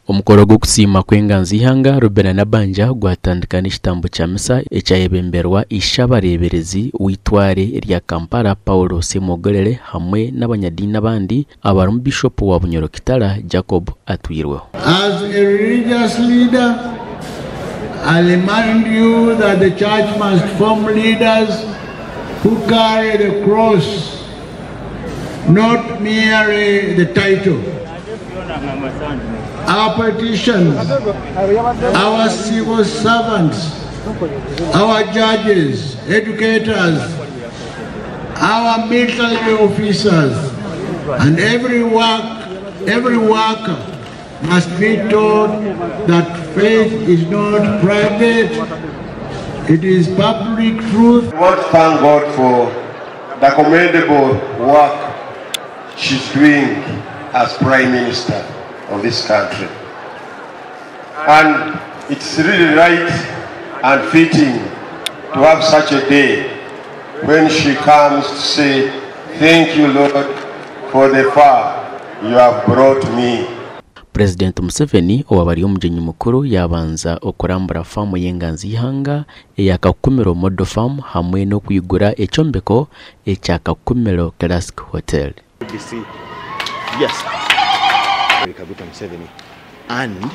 Omukoro gw'okusiima kw'enganzi y'eihanga Robinah Nabbanja gwatandika n'ekitambo kya misa ekyayebemberwa Ishe-abareeberezi w'eitware rya Kampala Paul Ssemwogerere hamwe n'abanyadiini abandi abarimu Bishopu wa Bunyoro Kitara Jacob Atwirweho. As a religious leader, I remind you that the church must form leaders who carry the cross, not merely the title. Our politicians, our civil servants, our judges, educators, our military officers, and every worker must be taught that faith is not private, it is public truth. We want to thank God for the commendable work she's doing as Prime Minister of this country. And it's really right and fitting to have such a day when she comes to say, thank you, Lord, for the far you have brought me. Purezidenti Museveni owaaba ari omugyenyi mukuru yaabanza okurambura faamu y'enganzi y'eihanga eya Kakumiro Model Farm hamwe n'okwigura ekyombeko ekya Kakumiro Classic Hotel. BBC. Yes. Kaguta Museveni. And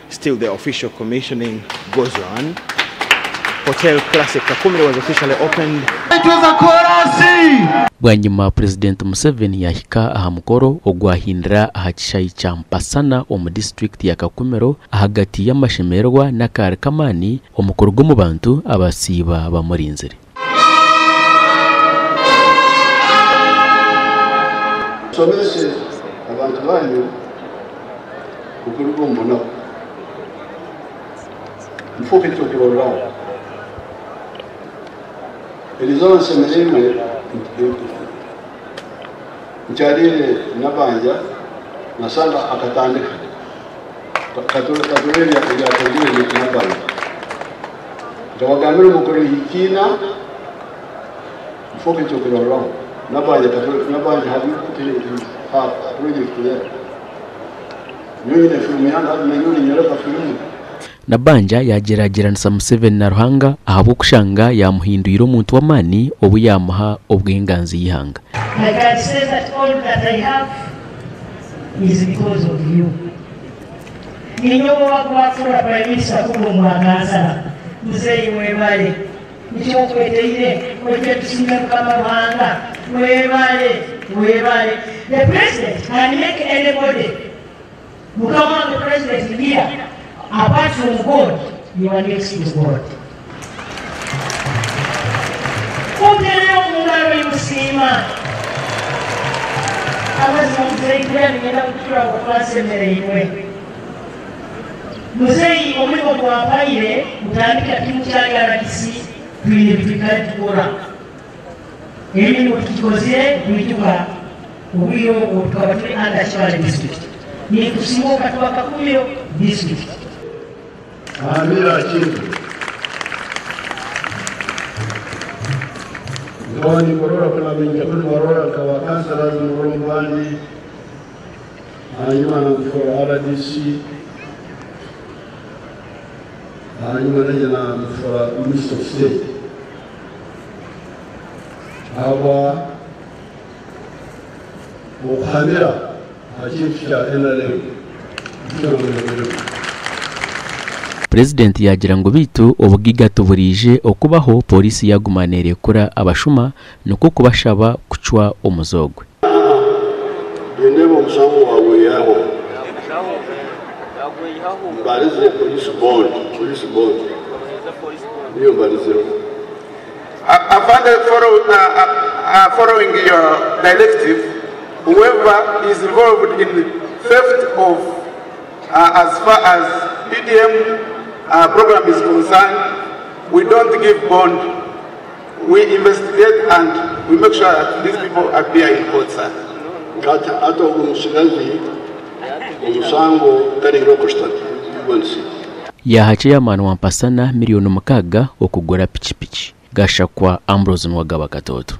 still the official commissioning goes on. Hotel Classic Kakumiro was officially opened. Bwanyima Purezidenti Museveni yahika aha mukoro ogwahindira aha kishaayi kya Mpasana omu disiturikiti ya Kakumiro ahagati y'amashemererwa n'akaari k'amaani omukuru gw'omu bantu abasiiba bamurinzire. Tusomese abantu banyu okuruga omu bunaku nfuuka ekyokurorraho eriizooba nshemereirwe nkyariire Nabbanja nasanga akatandika katurebe ebyakozire Nabbanja nkabagambira omukuru hikiina nfuuka ekyokurorraho Nabbanja Nabbanja have you put her project there? Nyonyine filimu yange nanyone nyereka filimu. Nabbanja yagyeragyeranisa Museveni na Ruhanga ahabw'okushanga yamuhindwire omuntu w'amaani obu yamuha obw'enganzi y'eihanga. I can say that all that I have is because of you. Ninyowe wakuba Prime Minister kuba omwakansala. Muzeeyi mwebale. Nikyo nkweteire, ojje tusiime Mukama Ruhanga. Mwebale, mwebale. The president can make anybody. Mukama wange president here, apart from God, you are next to God. Otereyo mu ngalo y'okusiima. Amazima muzeeyi kulya nigenda kutura okwansemereirwe. Muzeeyi omulimu gwampaire kutandika kimu kya RDC twine twikale tukora. Emirimu tukikozire tuijuka obwire obwo tukaba turi under Kibaale district. Nikusiima okatuba Kakumiro district. Amira kintu. Ndoni korora kuna binja kuri warora kawa councillors mu hanyuma na RDC hanyuma naje na Minister of State. Aba okuhamira aha kintu kya NRM. Purezidenti yagira ngu bitu obugiga tuburije okubaho polisi yaguma nerekura abashuma nikwo kubashaba kucwa omuzogwe. Nindeba omusango wawe yaho. Mbarize police board, police board. Niyo mbarize. Afande, following your directive, whoever is involved in theft of, as far as PDM program is concerned, we don't give bond. We investigate and we make sure that these people appear in court, sir. Ata omusigazi omusango gari Rockstad. Yaha chairman wa Mpasana milioni 6 okugura pichipichi. Gashakwa Ambrose Nwagaba Katoto.